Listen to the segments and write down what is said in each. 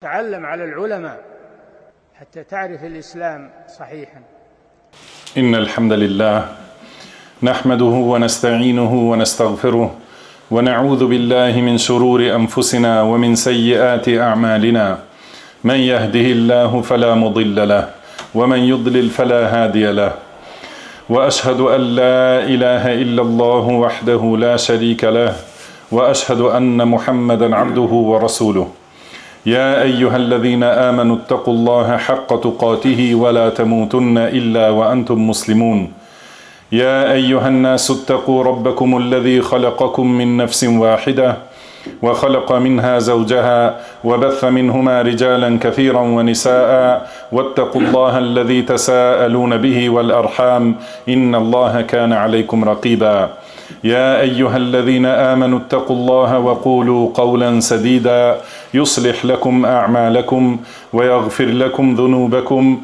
تعلم على العلماء حتى تعرف الإسلام صحيحا. إن الحمد لله نحمده ونستعينه ونستغفره ونعوذ بالله من شرور أنفسنا ومن سيئات أعمالنا من يهده الله فلا مضل له ومن يضلل فلا هادي له وأشهد أن لا إله إلا الله وحده لا شريك له وأشهد أن محمدا عبده ورسوله يا أيها الذين آمنوا اتقوا الله حق تقاته ولا تموتن إلا وأنتم مسلمون يا أيها الناس اتقوا ربكم الذي خلقكم من نفس واحدة وخلق منها زوجها وبث منهما رجالا كثيرا ونساء واتقوا الله الذي تساءلون به والأرحام إن الله كان عليكم رقيبا يا أيها الذين آمنوا اتقوا الله وقولوا قولا سديدا يصلح لكم أعمالكم ويغفر لكم ذنوبكم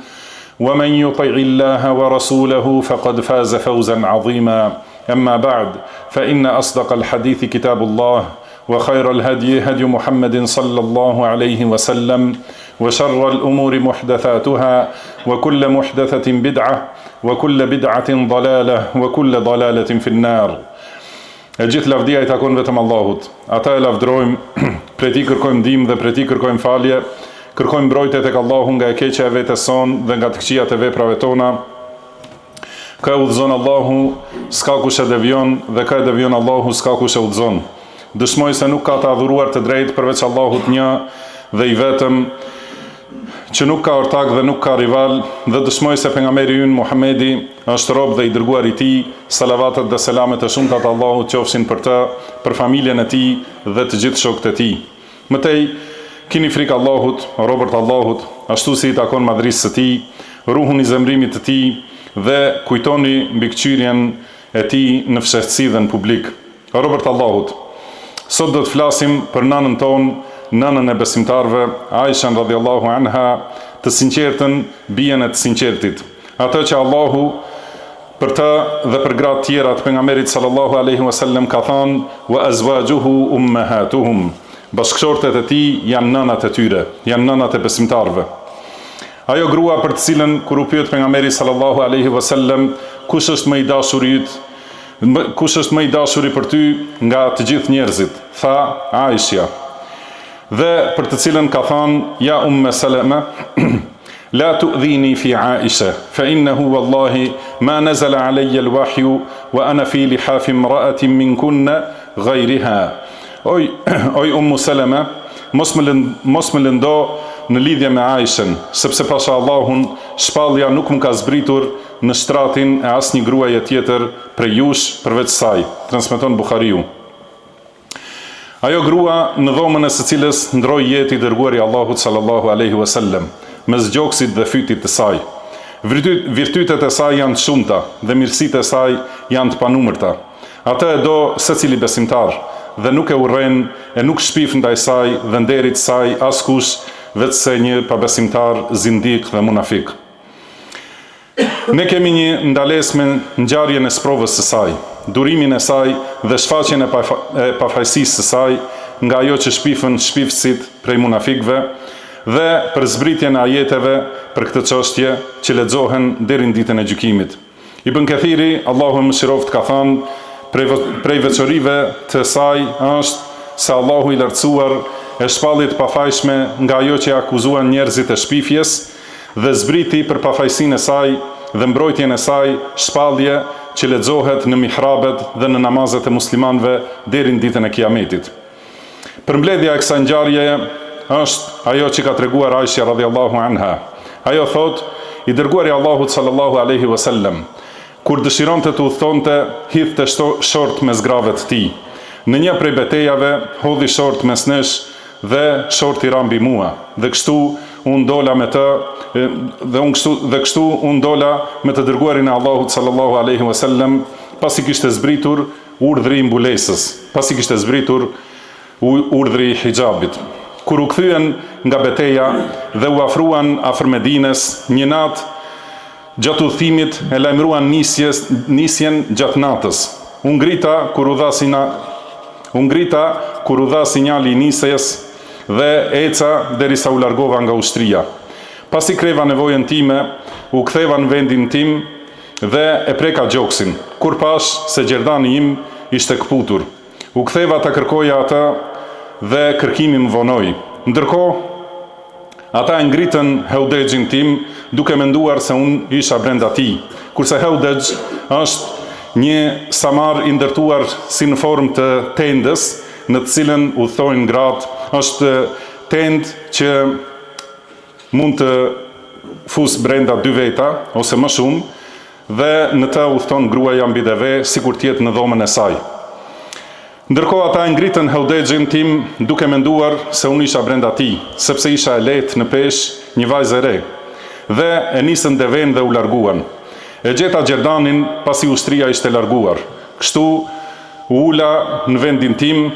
ومن يطع الله ورسوله فقد فاز فوزا عظيما أما بعد فإن أصدق الحديث كتاب الله وخير الهدي هدي محمد صلى الله عليه وسلم وشر الأمور محدثاتها وكل محدثة بدعة وكل بدعة ضلالة وكل ضلالة في النار E gjithë lavdia i takon vetëm Allahut. Atë e lavdërojmë, prej tij kërkojmë ndihmë dhe prej tij kërkojmë falje, kërkojmë mbrojtje tek Allahu nga e keqja e vetes sonë dhe nga të këqijat e veprave tona. Kë e udhëzon Allahu, s'ka kush e devijon dhe kë e devijon Allahu, s'ka kush e udhëzon. Dëshmoj se nuk ka të adhuruar të drejtë përveç Allahut një dhe i vetëm, që nuk ka ortak dhe nuk ka rival, dhe dëshmoj se pejgamberi ynë Muhamedi është rob dhe i dërguar i tij, salavatet dhe selamet e shumta të Allahut qofshin për të, për familjen e tij dhe të gjithë shokët e tij. Më tej, kini frikë Allahut, robër të Allahut, ashtu si i takon madhërisë së Tij, ruhuni zemërimit të Tij dhe kujtoni mbikëqyrjen e Tij në fshehtësi dhe në publik. Robër të Allahut, sot do të flasim për nënën tonë, nënën e besimtarëve, Aishen radhiyallahu anha, të sinqertën, bijën e të sinqertit. Atë që Allahu për të dhe për gratë tjera të pejgamberit sallallahu alaihi wasallam ka thënë: "Wa azwajuhu ummahatuhum." Bashkëshortet e tij janë nënat e tyre, janë nënat e besimtarëve. Ajo grua për të cilën kur u pyet pejgamberi sallallahu alaihi wasallam, kush është më i dashuri yt, Kush është më i dashuri për ty nga të gjithë njerëzit? Tha Aishja. Dhe për të cilën ka thënë, Ja Umme Seleme, La tu'dhini fi Aisha, fa innahu wallahi ma nazala alayya al-wahyu wa ana fi lihafi imra'atin minkunna ghayriha. Oj, oj Ummu Seleme, mos më lënd, mos më lëndo në lidhje me Aishën, sepse pasha Allahun, shpallja nuk më ka zbritur në shtratin e asnjë gruaje tjetër prej jush përveç saj, transmeton Buhariu. Ajo grua në dhomën e së cilës ndërroi jetë i dërguari i Allahut sallallahu alaihi wasallam, mes gjoksit dhe fytit të saj. Virtytet e saj janë të shumta dhe mirësitë e saj janë të panumërta. Atë e do secili besimtar dhe nuk e urren e nuk shpif ndaj saj dhe nderit të saj askush veçse një pabesimtar, zindik dhe munafik. Ne kemi një ndalesë me ngjarjen e sprovës së saj, durimin e saj dhe shfaqjen e pafajësisë së saj nga ajo që shpifën shpifësit prej munafikëve dhe për zbritjen e ajeteve për këtë çështje që lexohen deri në ditën e gjykimit. Ibn Kethiri, Allahu e mëshiroftë, ka thënë, Prej prej veçorive të saj është se Allahu i Lartësuar e shpalli të pafajshme nga ajo që e akuzuan njerëzit e shpifjes, Dhe zbriti për pafajësinë e saj dhe mbrojtjen e saj shpallje që lexohet në mihrabet dhe në namazet e muslimanëve deri në ditën e Kiametit. Përmbledhja e kësaj ngjarjeje është ajo që ka treguar Aishja radhiyallahu anha. Ajo thotë, I dërguari i Allahut sallallahu alejhi ve sellem, kur dëshironte të udhëtonte, hidhte short mes grave të tij. Në një prej betejave, hodhi short mes nesh Dhe shorti ra mbi mua, dhe kështu unë dola me të, dhe unë kështu dhe kështu unë dola me të dërguarin e Allahut sallallahu alaihi wasallam, pasi kishte zbritur urdhri i mbulesës, pasi kishte zbritur urdhri i hixhabit. Kur u kthyen nga beteja dhe u afruan afër Medines, një natë Gjatë udhëtimit e lajmëruan nisjes, nisjen gjatë natës. U ngrita kur u dha sina, u ngrita kur u dha sinjali i nisjes Dhe eca derisa u largova nga ushtria. Pasi kreva nevojën time, u ktheva në vendin tim dhe e preka gjoksin, kur pashë se gjerdani im ishte këputur. U ktheva ta kërkoja atë dhe kërkimi më vonoi. Ndërkohë, ata e ngritën heudexhin tim duke menduar se unë isha brenda tij, kurse heudexh është një samar i ndërtuar si në formë të tendës, në të cilën udhëtojnë gratë, është tendë që mund të fusë brenda dy veta ose më shumë dhe në të udhëton gruaja mbi deve sikur të jetë në dhomën e saj. Ndërkohë ata e ngritën heudexhin tim duke menduar se unë isha brenda tij, sepse isha e lehtë në peshë, një vajzë e re. Dhe e nisën devenë dhe u larguan. E gjeta gjerdanin pasi ushtria ishte larguar. Kështu U ula në vendin tim,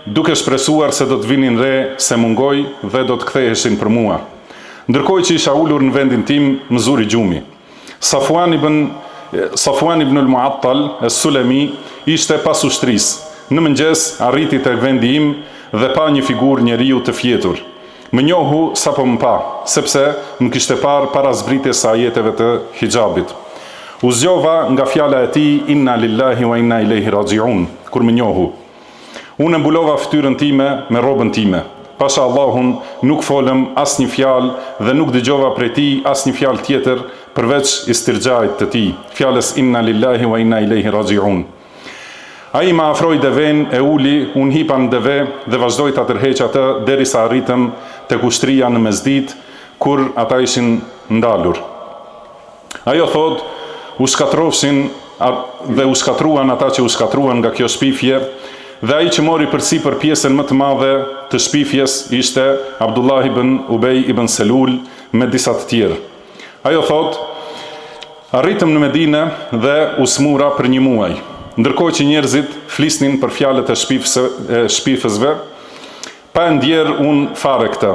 duke shpresuar se do të vinin re se mungoj dhe do të ktheheshin për mua. Ndërkohë që isha ulur në vendin tim, më zuri gjumi. Safuan ibn Safuan ibn al-Mu'attal es-Sulemi ishte pas ushtrisë. Në mëngjes arriti tek vendi im dhe pa një figurë njeriu të fjetur. Më njohu sapo më pa, sepse më kishte parë para zbritjes së ajeteve të hixhabit. U zgjova nga fjala e tij Inna lillahi wa inna ilejhi raxhiun, kur më njohu. Unë e mbulova fytyrën time me rrobën time. Pasha Allahun, nuk folëm asnjë fjalë dhe nuk dëgjova prej tij asnjë fjalë tjetër përveç istirxhait të tij, fjalës Inna lillahi wa inna ilejhi raxhiun. Ai ma afroi devenë, e uli, unë hipa në deve dhe vazhdoi ta tërheq atë derisa arritëm tek ushtria në mesditë, kur ata ishin ndalur. Ajo thotë, U shkatërrofshin dhe u shkatërruan ata që u shkatërruan nga kjo shpifje, dhe ai që mori përsipër pjesën më të madhe të shpifjes ishte Abdullah ibn Ubej ibn Selul me disa të tjerë. Ajo thotë, Arritëm në Medine dhe u smura për një muaj. Ndërkohë që njerëzit flisnin për fjalët e shpifësve, pa e ndjerë unë fare këtë.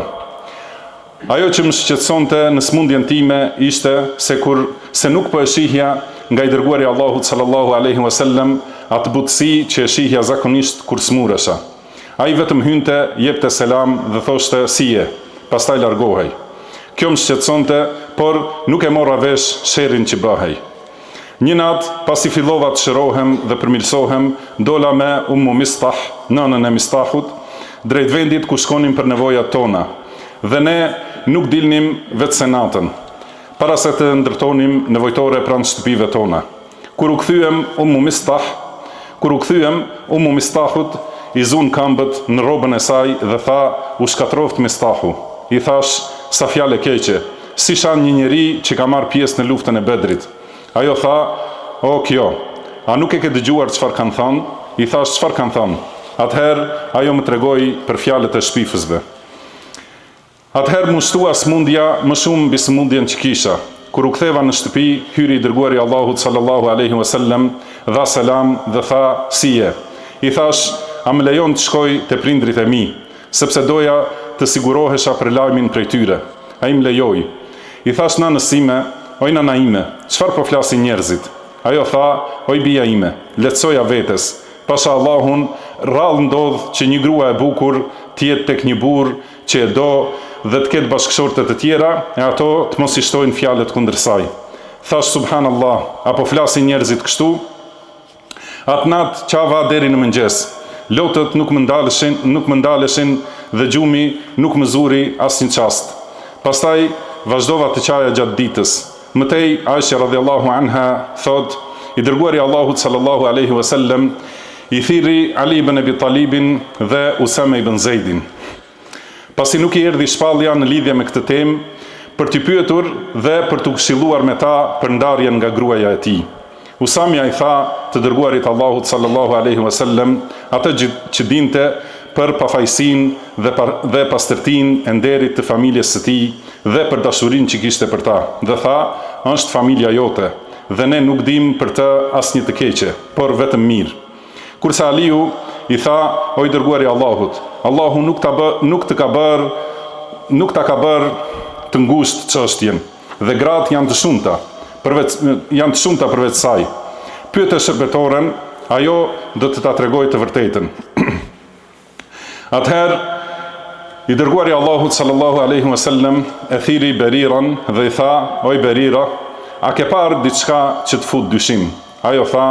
Ajo që më shqetësonte në sëmundjen time ishte se kur se nuk po e shihja nga i dërguari i Allahut sallallahu alejhi ue sellem atë butësi që e shihja zakonisht kur smuresha. Ai vetëm hynte, jepte selam dhe thoshte si je, pastaj largohej. Kjo më shqetësonte, por nuk e morra vesh sherrin që bëhej. Një natë, pasi fillova të shërohem dhe përmirësohem, dola me Ummu Mistah, nënën e Mistahut, drejt vendit ku shkonim për nevojat tona, dhe ne nuk dilnim veçse natën, para se të ndërtonim nevojtore pranë shtëpive tona. Kur u kthyem, Ummu Mistah, kur u kthyem, Ummu Mistahut i zunë këmbët në rrobën e saj dhe tha, U shkatërroftë Mistahu. I thashë, Sa fjalë e keqe, si shan një njeri që ka marrë pjesë në luftën e Bedrit. Ajo tha, O kjo, a nuk e ke dëgjuar çfarë kanë thënë? I thashë, Çfarë kanë thënë? Atëherë ajo më tregoi për fjalët e shpifësve. Atëherë m'u shtua sëmundja më shumë mbi sëmundjen që kisha. Kur u ktheva në shtëpi, hyri i Dërguari i Allahut sallallahu alejhi ue sellem, dha selam dhe tha, Si je? I thashë, A më lejon të shkoj te prindërit e mi? Sepse doja të sigurohesha për lajmin prej tyre. Ai më lejoi. I thashë nënës sime, Oj nëna ime, çfarë po flasin njerëzit? Ajo tha, Oj bija ime, lehtësoja vetes, pasha Allahun, rrallë ndodh që një grua e bukur të jetë tek një burrë që e do dhe të ketë bashkëshorte të tjera e ato të mos i shtojnë fjalët kundër saj. Thashë Subhanallah, a po flasin njerëzit kështu? Atë natë qava deri në mëngjes. Lotët nuk më ndaleshin, nuk më ndaleshin dhe gjumi nuk më zuri asnjë çast. Pastaj vazhdova të qaja gjatë ditës. Më tej, Aisha radhiyallahu anha thotë, I dërguari i Allahut sallallahu alejhi ve sellem i thirri Ali ibn Ebi Talibin dhe Usame ibn Zejdin. Pasi nuk i erdhi shpallja në lidhje me këtë temë, për t'i pyetur dhe për t'u këshilluar me ta për ndarjen nga gruaja e tij. Usamja i tha të dërguarit të Allahut sallallahu alejhi ve sellem atë që dinte për pafajësinë dhe dhe pastërtinë e nderit të familjes së tij dhe për dashurinë që kishte për ta, dhe tha, Është familja jote, dhe ne nuk dimë për të asnjë të keqe, por vetëm mirë. Kurse Aliu i tha, O i dërguari i Allahut, Allahu nuk ta bë, nuk të ka bërë, nuk ta ka bërë të ngushtë çështjen. Dhe gratë janë të shumta, përveç janë të shumta përveç saj. Pyete shërbëtoren, ajo do të ta tregojë të vërtetën. Atëherë. I dërguari i Allahut sallallahu alaihi wasallam e thirri Beriran dhe i tha: "Oj Berira, a ke parë diçka që të fut dyshim?" Ajo tha: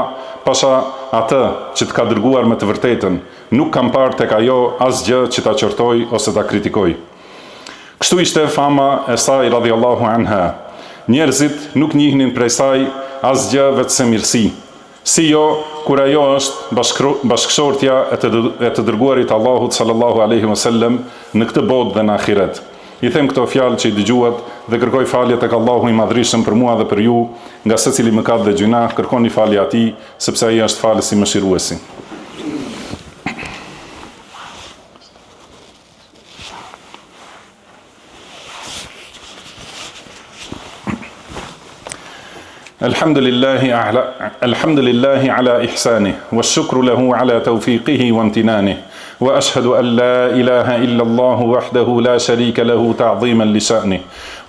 "Pasha atë që të ka dërguar me të vërtetën, nuk kam parë tek ajo asgjë që ta qortoj ose ta kritikoj." Kështu ishte fama e saj radhiyallahu anha. Njerëzit nuk njihnin prej saj asgjë veçse mirësi. Si jo, kur ajo është bashkëshortja e të, e të dërguarit të Allahut sallallahu alaihi wasallam në këtë botë dhe në ahiret. I them këto fjalë që i dëgjuat dhe kërkoj falje tek Allahu i Madhërishëm për mua dhe për ju, nga secili mëkat dhe gjynah, kërkoni falje atij, sepse ai është falësi mëshiruesi. الحمد لله على الحمد لله على إحسانه والشكر له على توفيقه وامتنانه وأشهد أن لا إله إلا الله وحده لا شريك له تعظيما لشأنه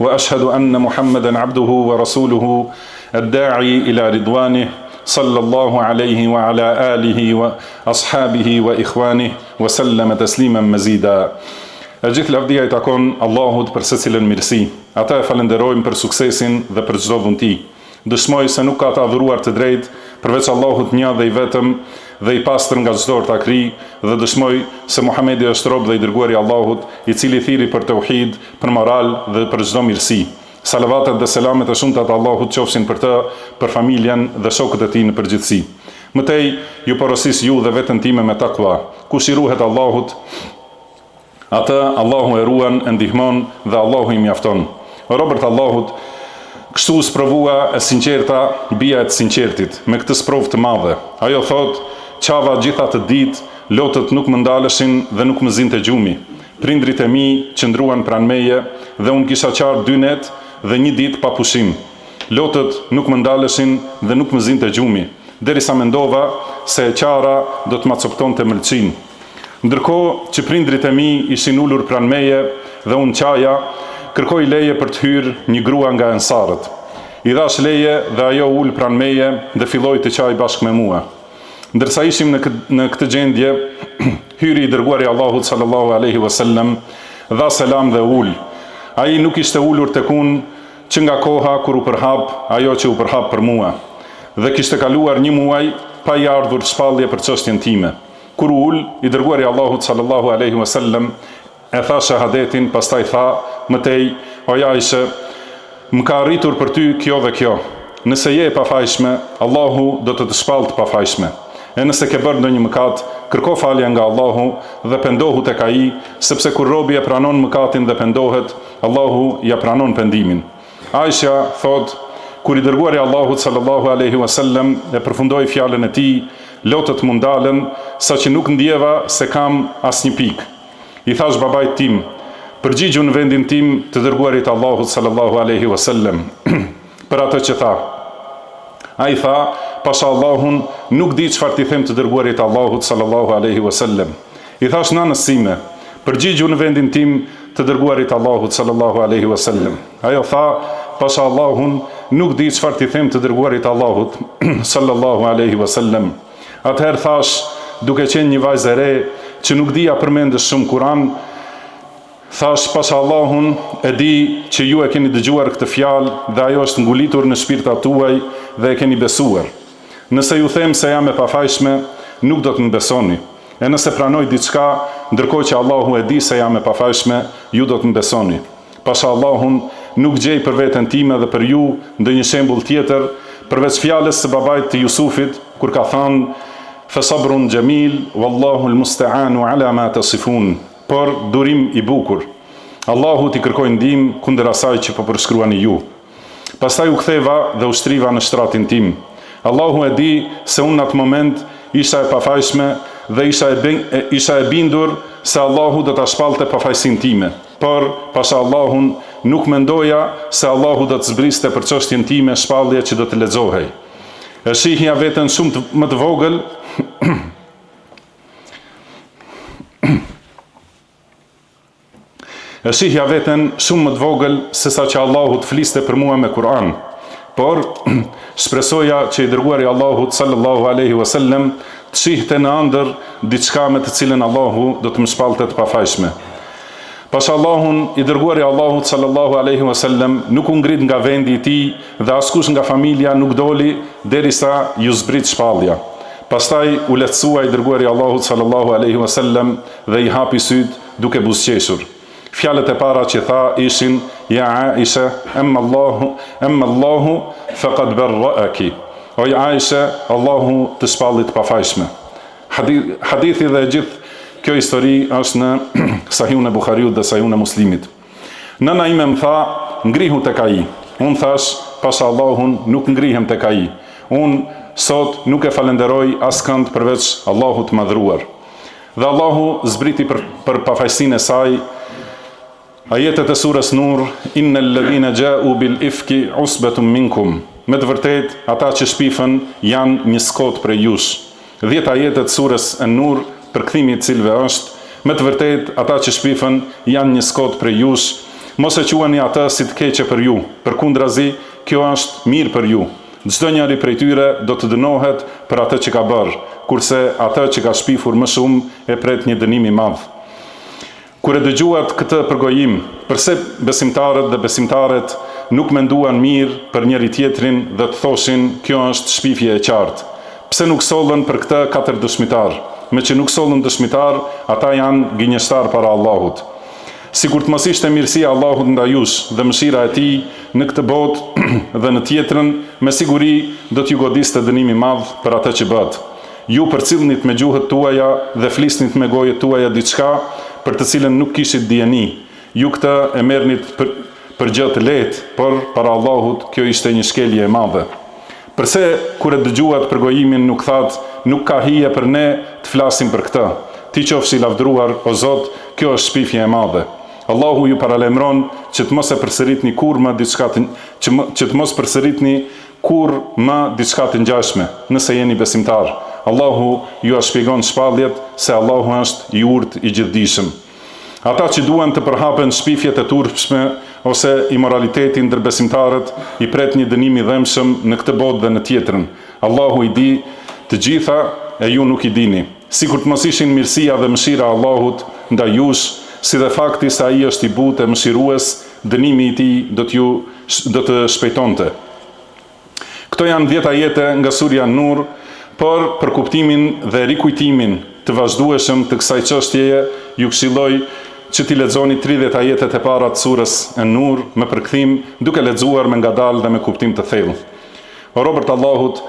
وأشهد أن محمدا عبده ورسوله الداعي إلى رضوانه صلى الله عليه وعلى آله وأصحابه وإخوانه وسلم تسليما مزيدا E gjithë lavdia i takon Allahut për secilën mirësi. Atë e falënderojmë për suksesin dhe për çdo dhunti. Dëshmoj se nuk ka të adhuruar të drejtë përveç Allahut një dhe i vetëm dhe i pastër nga çdo ortakëri dhe dëshmoj se Muhamedi është rob dhe i dërguar i Allahut, i cili thirri për teuhid, për moral dhe për çdo mirësi. Salavatet dhe selamet e shumta të Allahut qofshin për të, për familjen dhe shokët e tij në përgjithësi. Më tej, ju porosis ju dhe veten time me takua. Kush i ruhet Allahut, atë Allahu e ruan, e ndihmon dhe Allahu i mjafton. O robër të Allahut, kështu u sprovua e sinqerta, bija e të sinqertit, me këtë sprovë të madhe. Ajo thotë, qava gjithë atë ditë, lotët nuk më ndaleshin dhe nuk më zinte gjumi. Prindërit e mi qëndruan pranë meje dhe unë kisha qarë dy net dhe një ditë pa pushim. Lotët nuk më ndaleshin dhe nuk më zinte gjumi, derisa mendova se e qara do të ma copëtonte mëlçinë. Ndërkohë që prindërit e mi ishin ulur pranë meje dhe unë qaja, kërkoi leje për të hyrë një grua nga ensarët. I dhashë leje dhe ajo u ul pranë meje dhe filloi të qajë bashkë me mua. Ndërsa ishim në këtë, në këtë gjendje, hyri i dërguari i Allahut sallallahu alaihi wasallam, dha selam dhe u ul. Ai nuk ishte ulur tek unë që nga koha kur u përhap ajo që u përhap për mua. Dhe kishte kaluar një muaj pa i ardhur shpallje për çështjen time. Kur u ul, i dërguari i Allahut sallallahu alaihi wasallam E tha shehadetin, pastaj tha, më tej, Oj Ajshe, më ka arritur për ty kjo dhe kjo. Nëse je e pafajshme, Allahu do të të shpallë të pafajshme. E nëse ke bërë ndonjë mëkat, kërko falje nga Allahu dhe pendohu tek Ai, sepse kur robi e pranon mëkatin dhe pendohet, Allahu ia pranon pendimin. Aishja thotë, Kur i Dërguari i Allahut sallallahu alejhi ue sellem e përfundoi fjalën e tij, lotët m'u ndalën, saqë nuk ndjeva se kam asnjë pikë. I thashë babait tim, Përgjigju në vendin tim të Dërguarit të Allahut sallallahu alejhi ue sellem për atë që tha. Ai tha, Pasha Allahun, nuk di çfarë t'i them të Dërguarit të Allahut sallallahu alejhi ue sellem. I thashë nënës sime, Përgjigju në vendin tim të Dërguarit të Allahut sallallahu alejhi ue sellem. Ajo tha, Pasha Allahun, nuk di çfarë t'i them të Dërguarit të Allahut sallallahu alejhi ue sellem. Atëherë thashë, duke qenë një vajzë e re, që nuk dija përmendësh shumë Kur'an, thashë, Pasha Allahun, e di që ju e keni dëgjuar këtë fjalë dhe ajo është ngulitur në shpirtat tuaj dhe e keni besuar. Nëse ju them se jam e pafajshme, nuk do të më besoni. E nëse pranoj diçka, ndërkohë që Allahu e di se jam e pafajshme, ju do të më besoni. Pasha Allahun, nuk gjej për veten time dhe për ju ndonjë shembull tjetër, përveç fjalës së babait të Jusufit, kur ka thënë, Fe sabrun xhemil, wallahu al-musta'anu ala ma tasifun, por durim i bukur. Allahut i kërkoj ndihmë kundër asaj që po përshkruani ju. Pastaj u ktheva dhe u shtriva në shtratin tim. Allahu e di se unë në atë moment isha e pafajshme dhe isha e, isha e bindur se Allahu do ta shpallte pafajësinë time. Por, pasha Allahun, nuk mendoja se Allahu do të zbriste për çështjen time shpallje që do të lexohej. E shihja veten shumë të, më të vogël E shihja veten shumë më të vogël sesa që Allahu të fliste për mua me Kur'an. Por, shpresoja që i dërguari i Allahut sallallahu alaihi wasallam të shihte në ëndërr diçka me të cilën Allahu do të më shpallte të pafajshme. Pasha Allahun, i dërguari i Allahut sallallahu alejhi ue sellem nuk u ngrit nga vendi i tij dhe askush nga familja nuk doli derisa iu zbrit shpallja. Pastaj u lehtësua i dërguari i Allahut sallallahu alejhi ue sellem dhe i hapi sytë duke buzëqeshur. Fjalët e para që tha ishin, Ja Aishe, emma Allahu, emma Allahu faqad barra'aki. Oj Aishe, Allahu të shpalli të pafajshme. Hadithi dhe e gjithë kjo histori është në Sahihun e Buhariut dhe Sahihun e Muslimit. Nëna ime më tha, ngrihu tek ai. Unë thashë, pasha Allahun, nuk ngrihem tek ai. Unë sot nuk e falënderoj askënd përveç Allahut të Madhëruar. Dhe Allahu zbriti për, për pafajësinë e saj Ajetet e surës Nur, Innel ledhine xha'u bil ifki usbetun minkum, Me të vërtetë, ata që shpifën janë një skotë prej jush. Dhjetë ajete të surës En-Nur, përkthimi i të cilëve është, Me të vërtetë, ata që shpifën janë një skotë prej jush. Mos e quani atë si të keqe për ju, përkundrazi, kjo është mirë për ju. Çdonjëri prej tyre do të dënohet për atë që ka bërë, kurse atë që ka shpifur më shumë e pret një dënim i madh. Kur e dëgjuat këtë përgojim, përse besimtarët dhe besimtaret nuk menduan mirë për njëri-tjetrin dhe të thoshin kjo është shpifje e qartë? Pse nuk sollën për këtë katër dëshmitarë? Meqë nuk sollën dëshmitarë, ata janë gënjeshtarë para Allahut. Sikur të mos ishte mirësia e Allahut ndaj jush dhe mëshira e Tij në këtë botë dhe në tjetrën, me siguri do t'ju godiste dënim i madh për atë që bëtë. Ju përcillnit me gjuhët tuaja dhe flisnit me gojët tuaja diçka për të cilën nuk kishit dijeni. Ju këtë e merrnit për për gjë të lehtë, por para Allahut kjo ishte një shkelje e madhe. Përse kur e dëgjuat përgojimin nuk thatë, nuk ka hije për ne të flasim për këtë? Ti qofsh i lavdëruar, o Zot, kjo është shpifje e madhe. Allahu ju paralajmëron që të mos e përsëritni kurrë më diçka të që, që të mos përsëritni Kurrë më diçka të ngjashme, nëse jeni besimtarë. Allahu jua shpjegon shpalljet, se Allahu është i Urtë, i Gjithëdijshëm. Ata që duan të përhapen shpifjet e turpshme ose imoraliteti ndër besimtarët, i pret një dënim i dhembshëm në këtë botë dhe në tjetrën. Allahu i di të gjitha e ju nuk i dini. Sikur të mos ishin mirësia dhe mëshira e Allahut ndaj jush, si dhe fakti se Ai është i butë e mëshirues, dënimi i Tij do t'ju do të shpejtonte. Këto janë dhjetë ajete nga surja Nur, por për kuptimin dhe rikujtimin të vazhdueshëm të kësaj çështjeje, ju këshilloj që t'i lexoni 30 ajetet e para të surës An-Nur me përkthim, duke lexuar me ngadalë dhe me kuptim të thellë. O robër të Allahut,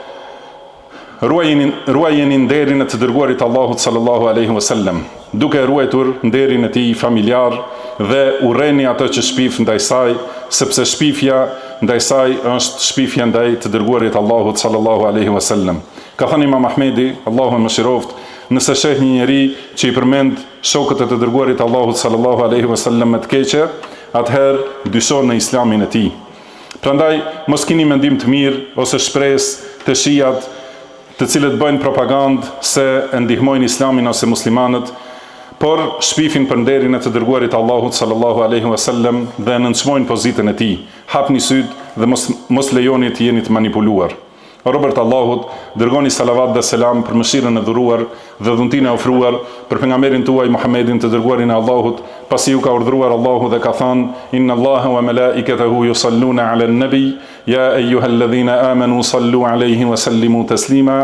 Ruajeni ruajeni nderin e të dërguarit të Allahut sallallahu alejhi ue sellem, duke e ruajtur nderin e tij familjar dhe urreni atë që shpif ndaj saj, sepse shpifja ndaj saj është shpifja ndaj të dërguarit të Allahut sallallahu alejhi ue sellem. Ka thënë Imam Ahmedi, Allahu e mëshiroftë, nëse sheh një njeri që i përmend shokët e të dërguarit të Allahut sallallahu alejhi ue sellem me të keqe, atëherë dysho në Islamin e tij. Prandaj, mos kini mendim të mirë ose shpresë te shiat, të cilët bëjnë propagandë se e ndihmojnë Islamin ose muslimanët, por shpifin për nderin e të Dërguarit të Allahut sallallahu alejhi ue sellem dhe e nënçmojnë pozitën e tij. Hapni sytë dhe mos mos lejoni të jeni të manipuluar. O robër të Allahut, dërgoni salavat dhe selam për mëshirën e dhuruar dhe dhuntinë e ofruar për pejgamberin tuaj Muhammedin të dërguarin e Allahut, pasi ju ka urdhëruar Allahu dhe ka thënë, Inna Allaha wa malaikatahu yusalluna 'alan nabi, ya ayyuhalladhina amanu sallu 'alayhi wa sallimu taslima.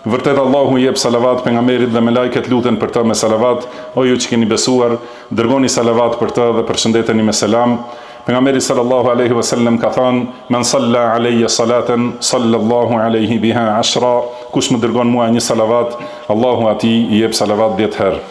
Vërtet Allahu i jep salavat pejgamberit dhe melajket luten për të me salavat, o ju që keni besuar, dërgoni salavat për të dhe përshëndeteni me selam. Pejgamberi sallallahu alejhi ve sellem ka thënë, Men salla alejje salaten, sallallahu alejhi biha ashra, kush më dërgon mua një salavat, Allahu atij i jep salavat 10 herë.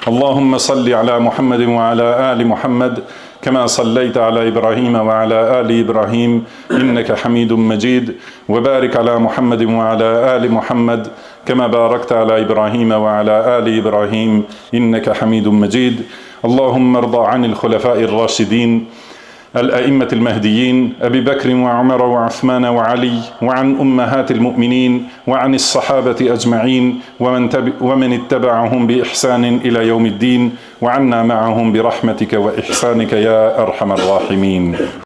Allahumma salli ala Muhammedin wa ala ali Muhammed, kama sallaita ala Ibrahim wa ala ali Ibrahim, innaka Hamidum Majid, wa barik ala Muhammedin wa ala ali Muhammed, kama barakta ala Ibrahim wa ala ali Ibrahim, innaka Hamidum Majid. اللهم ارضى عن الخلفاء الراشدين الأئمة المهديين أبي بكر وعمر وعثمان وعلي وعن أمهات المؤمنين وعن الصحابة أجمعين ومن, تب ومن اتبعهم بإحسان إلى يوم الدين وعنا معهم برحمتك وإحسانك يا أرحم الراحمين.